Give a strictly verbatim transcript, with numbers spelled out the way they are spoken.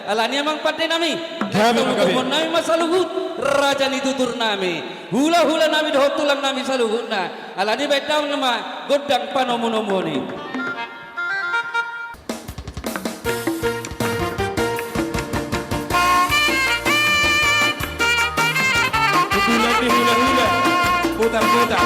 Alani i amang pande nami, gabe ma gabe. Tongtong nami ma saluhut, raja ni tutur nami, hula-hula nami dohot tulang nami saluhutna. Alani i baen damang ma gondang panomu-nomuon i. Pukulan ni hula-hula, putar-putar.